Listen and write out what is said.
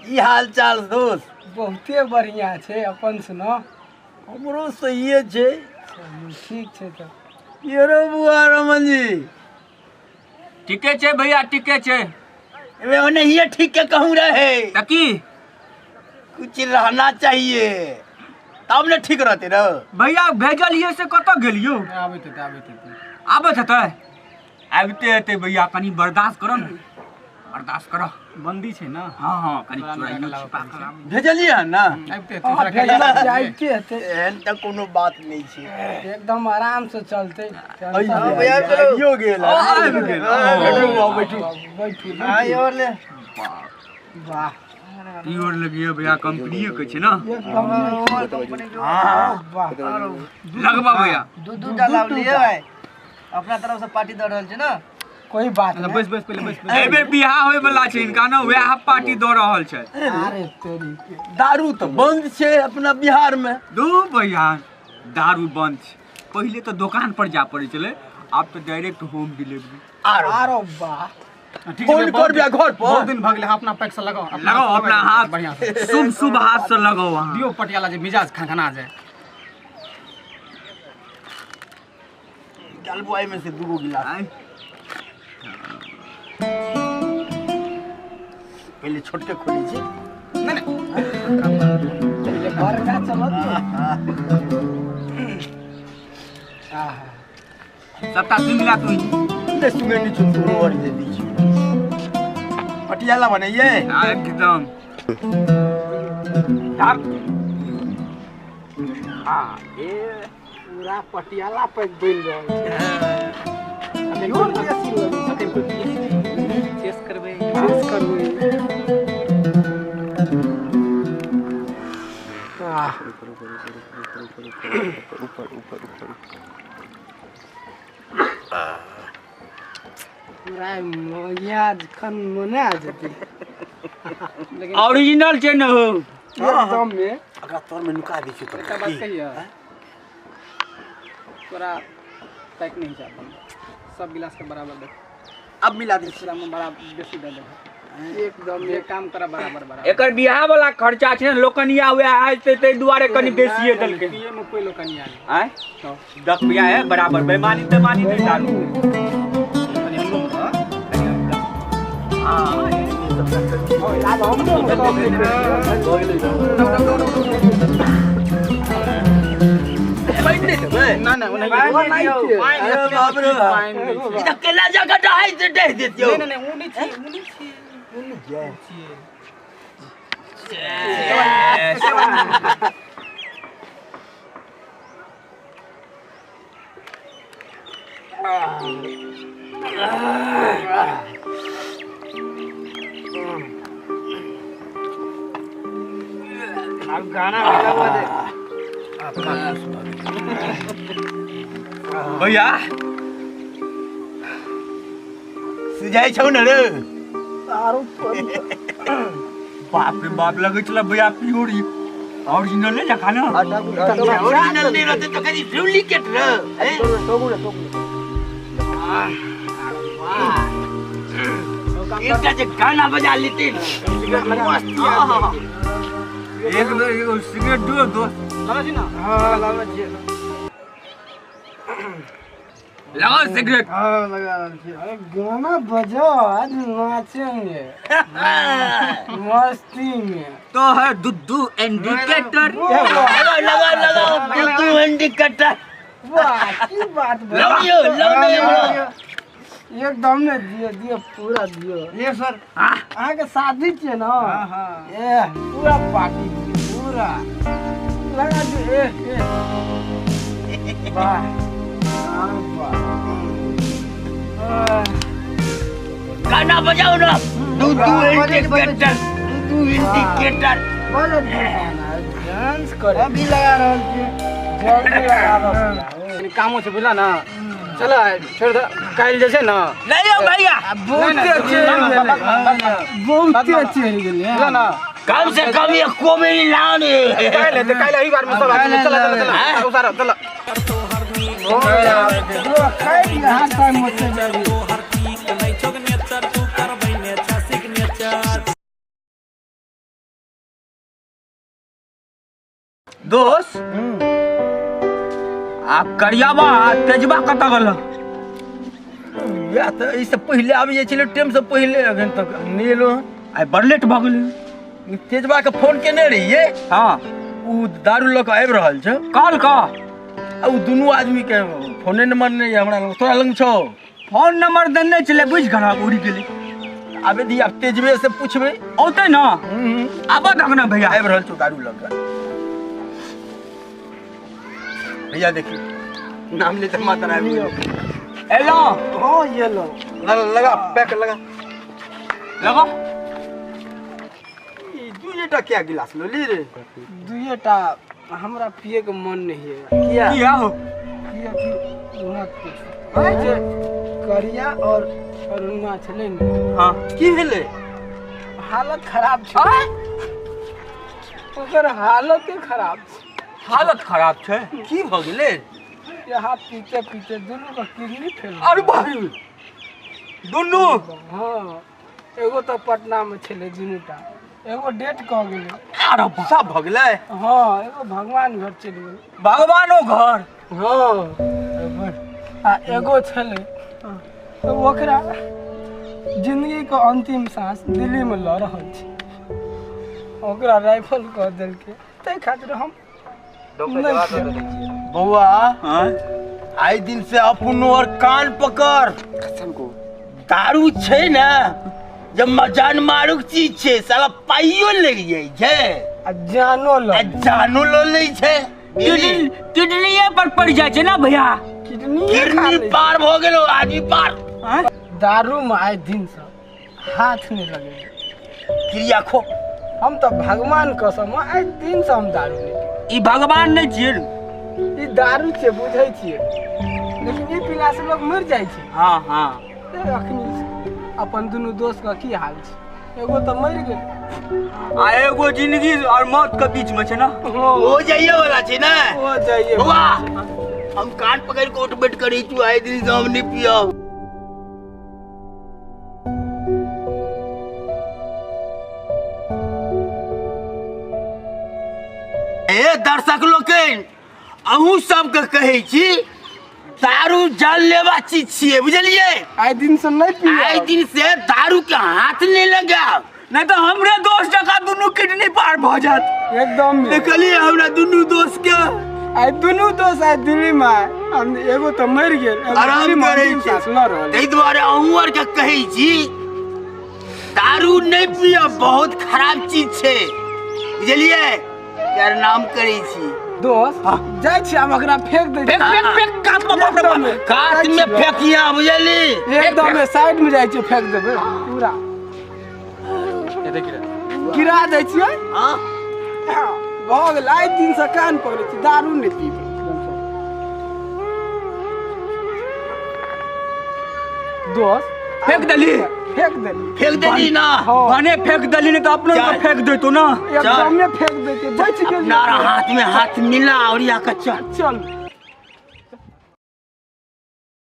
की हाल चाल दोस्त? बहुते बढ़िया छै, अपन सुनो। हमरो सहिए छै। चलू, ठीक छै तऽ। ये रो बुआ रमन जी। ठीके छै भैया, ठीके छै। एमे ओनहिए ठीक के कहूँ रहे। तऽ की? कुछ रहना चाहिए तब ने ठीक रहते र। भैया भेजलियै से कतऽ गेलियौ? आबैत हेतै, आबैत हेतै। आबैत हेतै, आबिते हेतै भैया, कनी बर्दाश्त करऽ ने, बर्दाश्त करऽ। बंदी छै ने। हँ हँ, कनी तोरा चोराइयो लगा छिपा पड़ै कऽ छै। आबू। भेजलियै हन ने? आबिते हेतै। हँ, ओकरा भेजला कहिया आबिते हेतै। एहन तऽ कोनो बात नहि छै। एकदम आराम से चलतै, टेंशन अइये, नहि। आबियो गेल। ओ, आबि गेल। बैठू बाबू, बैठू। बैठू बैठू। वाह, प्योर लगिए भैया, कंपनीए के छै ने। एकदम। वाह, लगबा भैया। दू दू टा लावलियै भाई, अपना तरफ से पार्टी दऽ रहल छै ने। कोई बात नहीं। बैस बैस, पहिले बैस। एहि बेर बियाह होय वाला छै हिनका ने, वएह पार्टी दऽ रहल छै। अरे तेरी के। दारू तऽ बंद छै अपना बिहार मे। दू भैया, दारू बंद छै। पहिले तऽ दोकान पर जाय पड़ै छलै, आब तऽ डायरेक्ट होम डिलीवरी। आरो आरो वाह। ठीक छै, फोन करबिया घर पर। बहुत दिन भऽ गेलै। अपना पैक से लगाओ। लगाओ अपना हाथ। बढ़िया से। शुभ शुभ हाथ से लगाओ अहाँ। दियौ पटियाला जे मिजाज खनखना जाय। निकालबो एहिमे से दूगो गिलास। आँय? पहिले छोटके खोलै छी। नहि नहि। पहिले बड़का चलत ने। आहा। सबटा सुनि ला तू। नहि सुनै नहि छौ, तोरो और दे दै छी। पटियाला बनैये। हाँ, एकदम। ढक। हाँ, ए पूरा पटियाला पैक बनि रहल छै। इहो बेसी लगै छै। चेस करबै। चेस करबै। आह, पूरा मजा जखन मना जेतै। ओरिजिनल छै ने हो। एकदम में। एकरा तर मे नुका दै छियै। एकटा बात कहियौ, तोरा पैक नहीं हिसाब बनबो, सब गिलास के बराबर देख। अब मिला दै छी। पूरा में बड़ा बेसी दे देबो। एकदम। एक काम करा, बराबर बराबर। एकर बियाह वाला खर्चा छै ने, लोकनिया वएह आयल ताहि दुआरे कनी बेसिए देलकै। पिए में कोई लोकनिया नहीं। आँय? तो दस रुपया है बराबर, बेईमानी तेमानी नहीं डालू। कनी हमरो में दऽ। आब हमरो कम नहि करियौ। पानि नहि देबै? ना ना, ओनाहिए। ओ नहि छै। पानि। अरे बाप रे बाप। पानि नहि छै। ई तऽ केला जकाँ डहाइ से डहि देतियौ। नहीं नहीं, नहीं, ऊ नहीं छी, ऊ नहीं छी। छियै। अब गाना बजा हुआ दे। भैया। सुझाइ छौ ने रे? आरो। बाप रे बाप, लगै छलै भैया प्योर ओरिजिनले जकाँ ने। ओरिजिनल नहि रहतै तऽ कनी डुप्लीकेट रे। एकटा जे गाना बजा लेते ने, मस्त। एक बेर एगो सिगरेट दियौ दोस्त। लगा छी ना? हाँ, लगा छियै। लगाओ सिगरेट। हाँ, लगा रहल छियै। अरे गाना बजाओ, आज नाचेंगे मस्ती में। तो है दुद्दू इंडिकेटर। लगाओ लगाओ लगाओ तू इंडिकेटर। वाह, की बात बा। लौनियो लौनियो। एकदम ने दियो दियो, पूरा दियो। ये सर। अहाँके शादी छियै ने? हाँ। ए पूरा पार्टी दियो, पूरा लगा दियो। ए ए वाह, हाँ, वाह। आह, गाना बजाओ ना, दू दू इंडिकेटर, दू दू इंडिकेटर। बड़ा गाना, डांस करे। अभी लगा रहल छियै। जल्दी लगाबऽ। कनी कामो छै, बुझला ना? चल छोड़ दे, काल्हि जे छै ने। नहीं हो भैया। बहुते चढ़ि गेलै, बहुते चढ़ि गेलै। बुझला ना? कम से कम एक कोमेडी लाओ ने। काल्हि हेतै, काल्हि एहि बार में सब आदमी। चल चल चल, उतारो, चल। खाइ हाथ मोचे जाबी। दोस्त आ करियाबा तेजबा कतऽ गेल? वएह तऽ एहिसँ पहिले आबि जाइ छलै टाइमसँ पहिले, एखन तक नहि एलहुँ हँ। आइ बड़ लेट भऽ गेलै। तेजबाके फोन केने रहियै। हँ, ओ दारू लऽ कऽ आबि रहल छै। कहल कऽ आ ओ दुनू आदमीके फोने नंबर नहि यऽ हमरा लग। तोरा लग छौ? फोन नंबर देने छलै, बुझि गेल उड़ि गेलै। आबे दी, आब तेजबे से पूछबै। औतै ने? आबऽ दहक ने भैया। आबि रहल छौ दारू लऽ कऽ। भैया देखी नाम लेते माता आबि गेल। एलहुँ। हँ एलहुँ। लगा पैक लगा लगा। ई दुइएटा क्या गिलास लऽ ली रे? दुइएटा हमरा पिए के मन नहीं है। किया? किया हो? किया कि मत पूछू। जे करिया और अरुणा छलै ने। हाँ। की भेलै? हालत खराब छै ओकर, हालते खराब छै। हालत खराब छै? की भऽ गेलै? यहाँ पीते पीते दुनू के किडनी फेल। अरे बाप रे, दुनू? हाँ, एगो तऽ पटना मे छलै दुनूटा, एगो डेट कऽ गेलै। अरे बाप। सब भऽ गेलै? हाँ, एगो भगवान घर चलि गेलै। भगवानो घर? हाँ, आ एगो छलै तऽ ओकरा जिंदगी के अंतिम सांस दिल्ली मे लऽ रहल छै, ओकरा राइफल कऽ देलकै। ताहि खातिर हम नहि पियब। बौआ। हाँ? आइ दिन से अपनो और कान पकड़, दारू छै ने जब जान मारुक चीज छै, साला पाइयो लागि जाइ छै आ जानो लऽ आ जानो लऽ लै छै। किडनी, किडनीये पर पड़ जाइ छै ना भैया? किडनी किडनी पार भऽ गेलो, आदमी पार। हाँ? दारू में आइ दिन से हाथ नहि लगेबै। क्रिया खो। हम तऽ भगवान कसम आइ दिन से हम दारू नहि पीबै। ई भगवान नहि छियै। ई दारू छै बुझै छियै, लेकिन ई पीला से लोग मरि जाइ छै। हाँ हाँ। ए, अखनी अपन दुनू दोस्त के की हाल छै? एगो तऽ मरि गेल आ एगो जिंदगी और मौत के बीच में छै ना। हो जाइए वाला छै ने। हो जाइए। बौआ, हम कान पकड़ के उठ बैठ करै छी, आइ दिन से हम नहि पियब। ए दर्शक लोकनि, अहूँ सबके कहै छी, दारू जानलेवा चीज छियै, बुझलियै? आइ दिन से नहि पीब। आइ दिन से दारू के हाथ नहि लगायब, नहीं तो हमरे दोस्त जकाँ दुनू किडनी पार भऽ जायत। एकदम। देखलियै हमरा दुनू दोस्त के? आइ दुनू दोस्त आइ दिल्ली मे आइ। हम एगो तऽ मरि गेल, एगो आराम दिल्ली मे करै अंतिम छै। सांस लऽ रहल। ताहि दुआरे अहूँ आरके कहै छी, दारू नहि पियब, बहुत खराब चीज छै, बुझलियै? नाम करै छी। दोस्त, जाइ छी आब ओकरा फेंक दै छी। फेंक फेंक फेंक कात में, बाप रे बाप। कात में फेकिया, बुझली? एकदम साइड में जाइ छियै, फेंक देबै, पूरा गिरा दै छियै। हाँ। भऽ गेल। आइ दिन से कान पकड़ै छी, दारू नहि पीबै। दोस्त, फेंक देली? फेंक देली। फेंक देली ना? हाँ। भने फेंक देली, नहीं तो अपनो चल। के फेंक देतो ना। एकदमे फेंक दै छियै, बचि गेल। अपना हाथ में हाथ मिला और या के चल। चल।